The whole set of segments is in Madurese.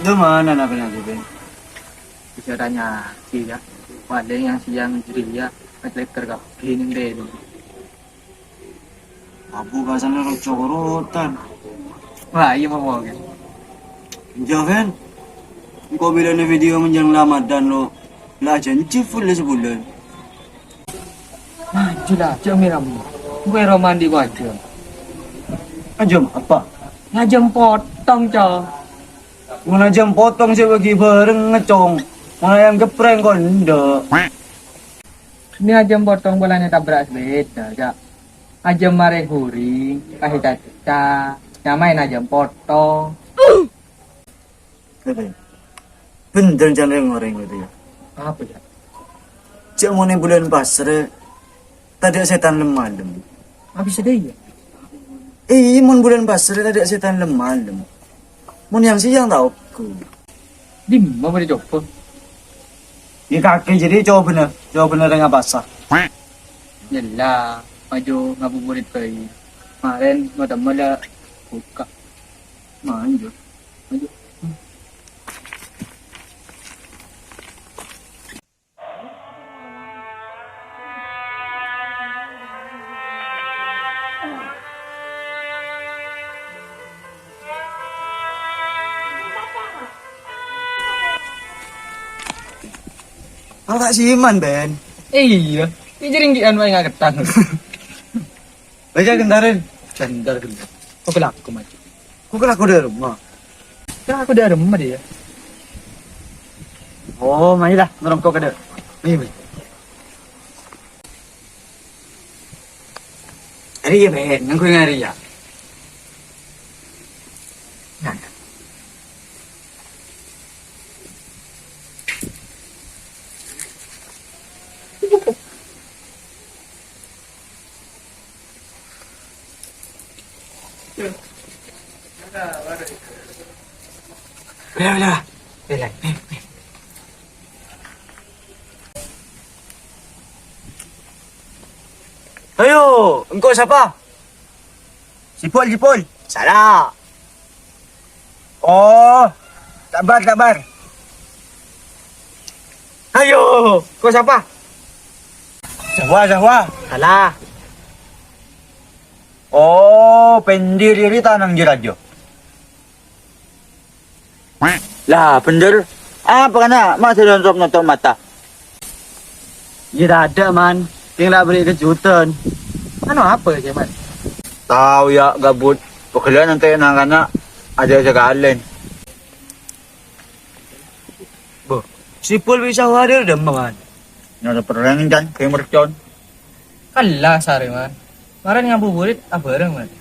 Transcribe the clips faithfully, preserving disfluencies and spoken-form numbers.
Di mana nak kena gitu? Bisa tanya sih ya. Paling yang siang ceria, ngeteker kabeh ning rene. Abu kasana roco korotan. Wah, iya mau ngomong. Enjâ', Fen. Engko' bilâna video menjelang Ramadan lo. La janji full sebulan. Maju lah, cek miram. Gue romandi wajah. Ajam apa? Ngajam potong, Cong. Mun ajam potong sè bagi bareng ngecong. Mun ayam gepreng kok endek. Ini ajam potong bolanya tabrak sepeda, Cak. Ajam mare huri, kasih caca, nyamain ajam potong. Bender can reng-oreng gitu ya. Apa ya? Cek mone bulan pasre, tadi setan lem-malem. Apa sedih ya? Eh, mon bulan pasre tadi setan lem-malem. Mon yang siang tau ku. Di mana boleh coba? Di kaki jadi coba bener, coba bener dengan pasar. Jelas, maju ngabuburit bayi. Kemarin mau temen lah buka. Maju, maju. Awak si Iman, Ben. Eh, iya. Ini jering di anu yang ketang. Baca gentarin. Bentar, bentar. Kok pelaku maju? Kok pelaku dari rumah? Kan aku dari rumah dia. Oh, mari lah, ngerongkok ada. Ayo, ayo. Hari ya, Ben, nangkring hari ya. Nah. Wala, wala. Wala, wala. Ayo, engko' sapa? Sipul, Sipul. Salah. Oh, sabar, sabar. Ayo, ko sapa? Zahwa, Zahwa. Salah. Oh, Pendi Riri tanang jerajo. Lah, bener. Apa kana masih nontok-nontok mata? Ya, tidak ada, Man. Yang tak beri kejutan. Anu apa ya, Man? Tahu ya, gabut. Pekerjaan nanti anak-anak ada sekalian. Boh, si Pul bisa hadir deh, Man. Nyata perang kan, kayak mercon. Kalah sare, Man. Kemarin ngabuburit, ah, bareng, Man.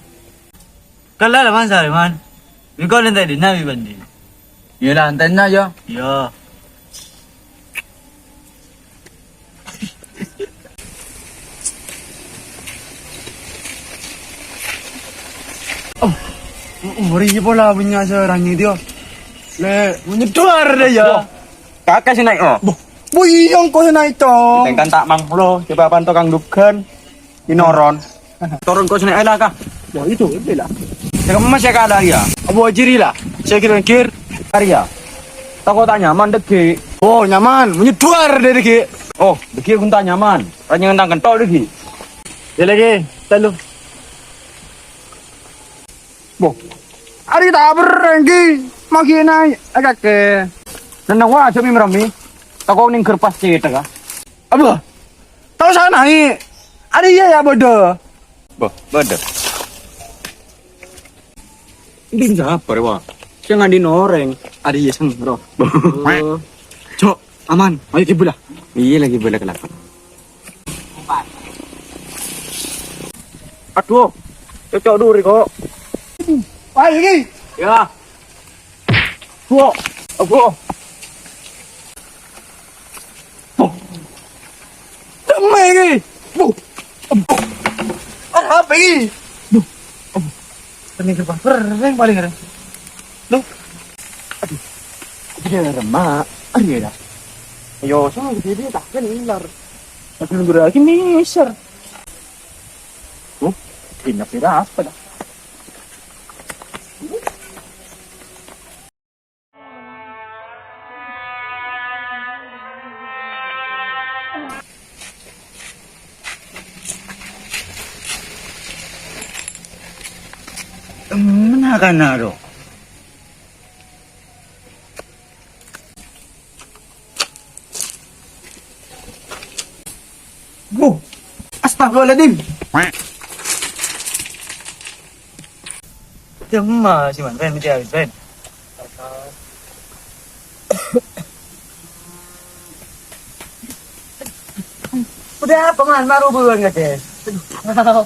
Kala la, Man, sare, Man. Biko lente dina bi bandi. Iya, la, antena, yo. Iya. Oh, oh, ri pola punya seorang itu. Le, menyeduar deh ya. Kakak sih naik, oh. Boh, boh, iya, engko sih naik, Cong. Tengkan tak mang lo, coba pantau Kang Dugan. Inoron. Turun kok sini, ayo lah, Kak. Wah, itu, itu lah. Saya emas ya, Kak, ada ya. Apa jiri lah? Saya kira-kira. Arya. Toko tak nyaman, degi. Oh, nyaman. Menyeduar deh, degi. Oh, degi aku tak nyaman. Tanya tentang kentok, degi. Ya, lagi. Telu. Boh. Ari tak berenggi. Magi naik. Eh, kakek. Nana wah, cumi merami. Toko ning kerpas cerita, Kak. Apa? Tao sana, i. Ada iya ya, bodoh. Boh, bodoh. Ini siapa, Wa? Saya ngandi noreng. Ada iya, seng, bro. Boh. Cok, aman. Ayo, kibul lah. Iya, lagi boleh kelapa. Aduh, cocok duri kok. Ayo, ini. Ya. Wah, apa? Boh. Demi ini. Boh. Boh. Ada apa ini? Boh. Boh. Ini gerbang keren paling keren. Loh. Aduh. Ini ada remak. Ada ya? Ayo, sama gede dia tak kenal. Aduh, berarti miser. Oh, ini apa dah? Mènakana ro. Buh, astagfirullahaladzim. Demma sih, Man. Ren, mesti habis, Ren. Udah apa, Man? Maru buruan, kate. Aduh.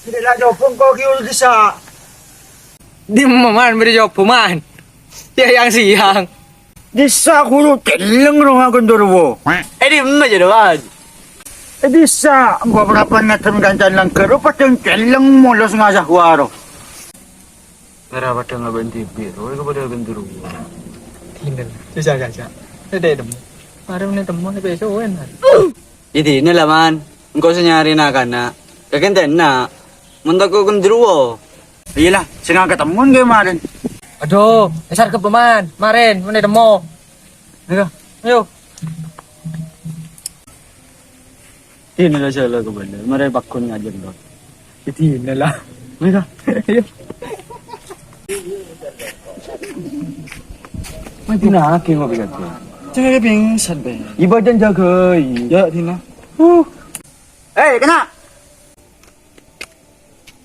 Tidak lah, copong kok, kiul bisa. Dimma, Man, bâdâ jhubâ', Man? Yâ, yang siang. Dissa ghuru celleng rowa gendurwo. Eh, dimma jâ, Man? Eh, dissa, engko' parappa'na kan kancana langghâr, padâ celleng molos ngasa waro. Ngara padâ ngabân dhibi', rowa ghâ' padâ gendurwo. Dinel, sisa-sisa. Tadâ' temmo. Mare mènè temmo, sè pesowen, Man. Yâ dinel la, Man. Engko' sè nyarè na'-kana'. Kakèn tenna'. Mon tako' gendurwo. Iyâ la, sè ngangkat temmon ghâ' marèn. Adhu, èsar kebbeman, marèn, mènè temmo. Ayo. Ayo. Dinel la sala kebâlâ, marè pagghun ngajhâr, Dok. Dinel la. Ayo. Ayo. Mati nake ngopi kake. Jangan pingsan, Ben. Ibadan jagai. Ya, Dina. Uh. Eh, kena.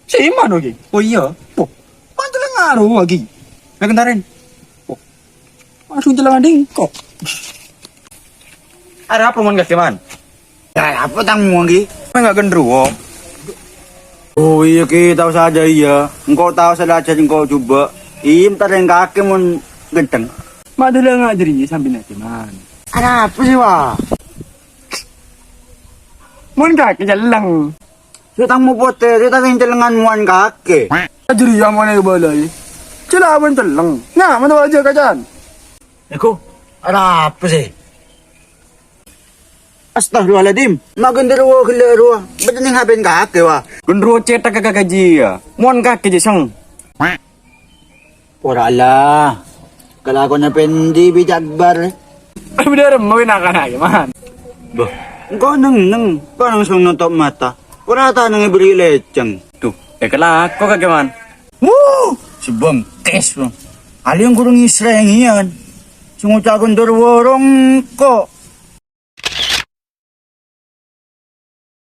Si Iman lagi. Oh iya. Oh, mantel ngaruh lagi. Nak kentaren. Oh. Aduh, telangan dingkok. Ada apa, Mon, kake, Man? Ya, apa tang, Mon, lagi? Enggak gendruwo. Oh iya, Ki, tahu saja iya. Engko' tahu salah aja engko' coba. Im tareng kake, Mon, gendeng. Madala nggak jadi sambil nanti, Man. Ada apa sih, Wak? Mon kake celleng. Sè tang mopote, sè tang celengan mowan kake. Ajri ya mone balai. Cela ban celleng. Nya, mana aja kacan. Eko, ada apa sih? Astagfirullahaladzim. Ma' genderuwo gella' rowa. Bedeneng haben kake, wa. Genderuwo cetak ka kake jiya. Mon kake jiseng. Ora Allah. Kalakowanna pendi Bi Jakbar? Bener mau nak-anak ya, Man. Bah, engko' neng-neng, pa langsung notop mata. Ora ta' neng beri leceng. Tuh, eh, kalako kake, Man. Wuh, sebengkes, Bang. Ali yang kurang isrengian. Sing ngucak gendor worong kok.